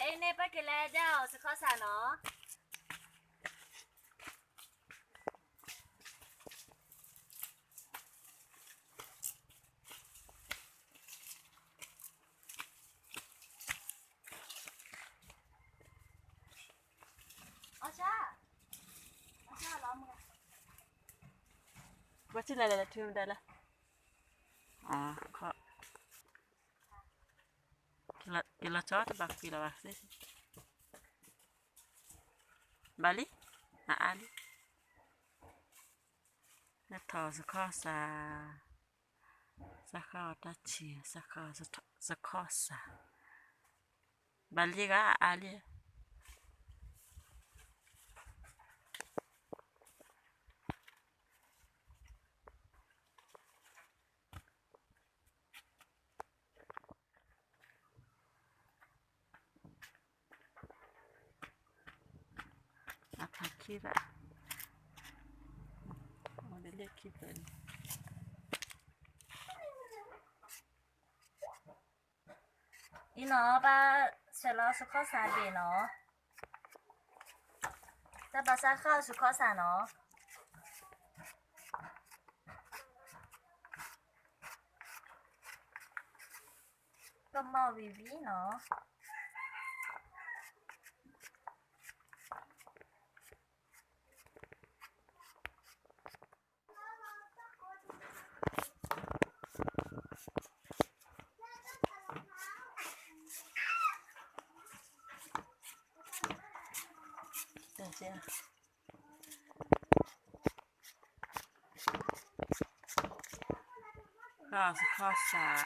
အံၤန့ၣ် ပကလဲၤဒၣ်အီၤစခီစၢ်နီၤ. ဘၣ်ဆ့လဲၣ်လဲၣ် ထုးမတၤလဲၣ်. ကလီၤကၠီ တဘၣ်ကွံာ်လီၤဘၣ်. ဘၣ်လံ, အအါလံ. နထီၣ်စခီစၢ်, စၢ်ဃာ်အီၤတၢ်ဆံၣ်, စၢ်ဃာ်စခီစၢ်, ဘၣ်လံဂၤအအါလံ. အဖးခံဘၣ်, အဝဲဒၣ်လၢခံဖျၢၣ်န့ၣ်, အံၤနီၤ ဘၣ်ဆဲးလီၤစခီစၢ်ဘ့ၣ်နီၤ, တၢ်ဘၣ်စၢ်ဃာ်စခီစၢ်နီၤ. ကမီၤဝံၤဝံၤနီၤ. ဃာ်စခီစၢ်,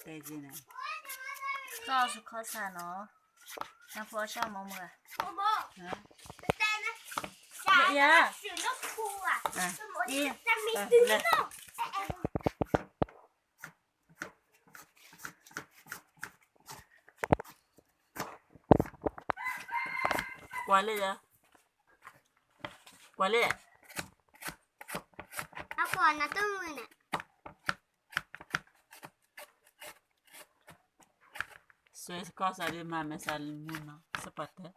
တဲက့ၤန့ၣ်, ဃာ်စခီစၢ်နီၤ, နဖိအဆၢမုၢ်မုၢ်, ယၤ, အံၤ, ကွၢ်လၢယၤ, ကွၢ်လၢ, အကွၢ်နတမုာ်န့ၣ်, ဆွဲစကီစၢ်ဒ်မၤမဲာ်ဆှးလံမုၢ်နီၤ စပာ်တၢၢ်,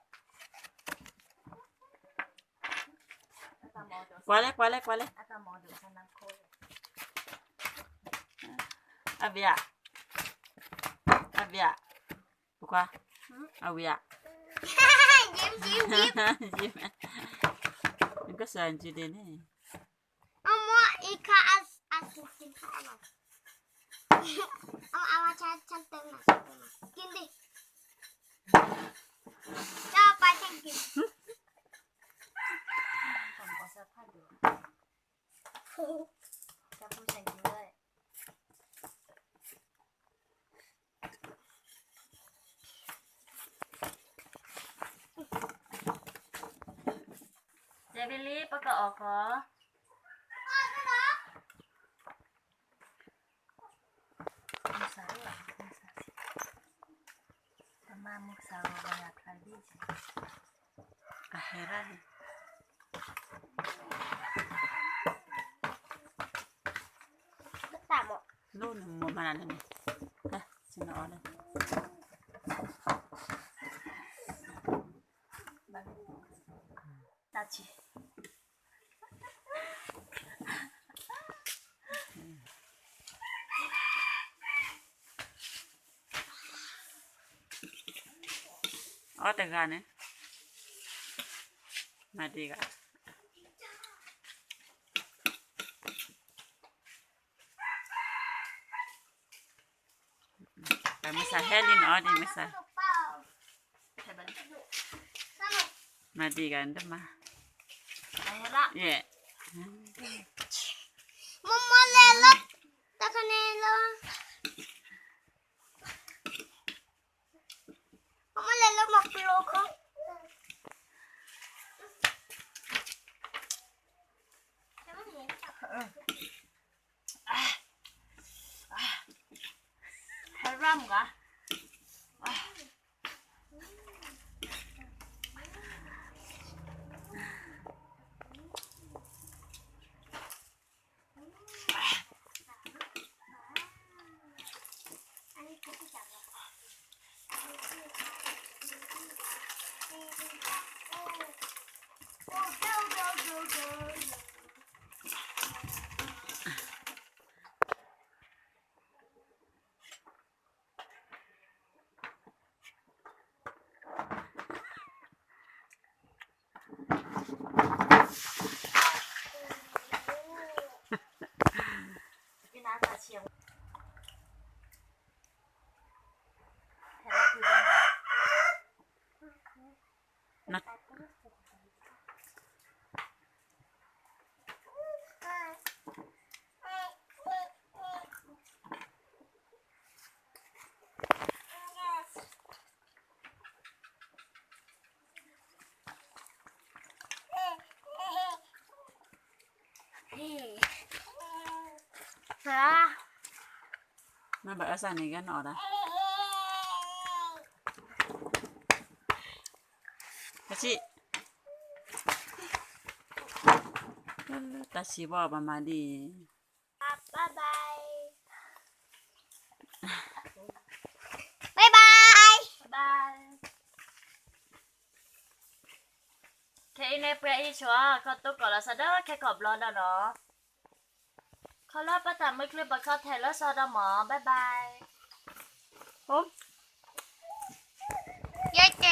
ကွၢ်လၢ ကွၢ်လၢ ကွၢ်လၢ, အဘ့ၣ်, အဘ့ၣ်, ပကွၢ်, အဝံၤဧါ, နကစၢ်ယုဒ့န့ၣ်, အမ့ၢ်အံၤခါအစူၢ်ကံခါလီၤ, အဝဲဆါဆါတၢ်မၤ, ကံဒ့, တၢ်ပာ်ဆါကံ, တဲဘ့လံ ပကအီၣ်ကီး, အဟဲရၣ်န့ၣ်, လိၣ်န့ၣ်မိၢ်မၤနၤလဲၣ်န့ၣ်, ဟဲ, ဆ့ၣ်နီၤအီၤလဲၣ်, တၢ်ဆံၣ် အီၣ်တဂၤန့ၣ်, မၤဒံးဂၤ, မုၢ်ဆါဟဲလံနီၤ ဒ်မုၢ်ဆါ, မၤဒံးဂၤတမၤ, ယဲၢ်, မမလဲၤလၢ, တၢ်ခါန့ၣ်လၢ အမ့ၢ်လဲၤလၢမၤကျိခီ, ဟဲရၣ်မုၢ်ဂၤ, အ မ့ၢ်ဘၣ်အၢစၢ်န့ၣ်ဂ့ၤနီၢ်အီၣ်ဒၣ်, ဟဲဆံး, တၢ်ဆံးဘီၣ်ပှၤမၤဒ်အံၤ, bye bye, bye bye, bye bye. ခဲအံၤန့ၣ် ပှၤအံၤဆိ ခီတိၢ်ကီၢ်လီၤစ့ၢ်ဒီး ခဲကီၢ်ဘျီဒီးနီၤ, ခီလၢပတၢ်မုၢ်ချံပခီထဲလၢစီဒီးမး bye bye, အိ, ယဲကဲ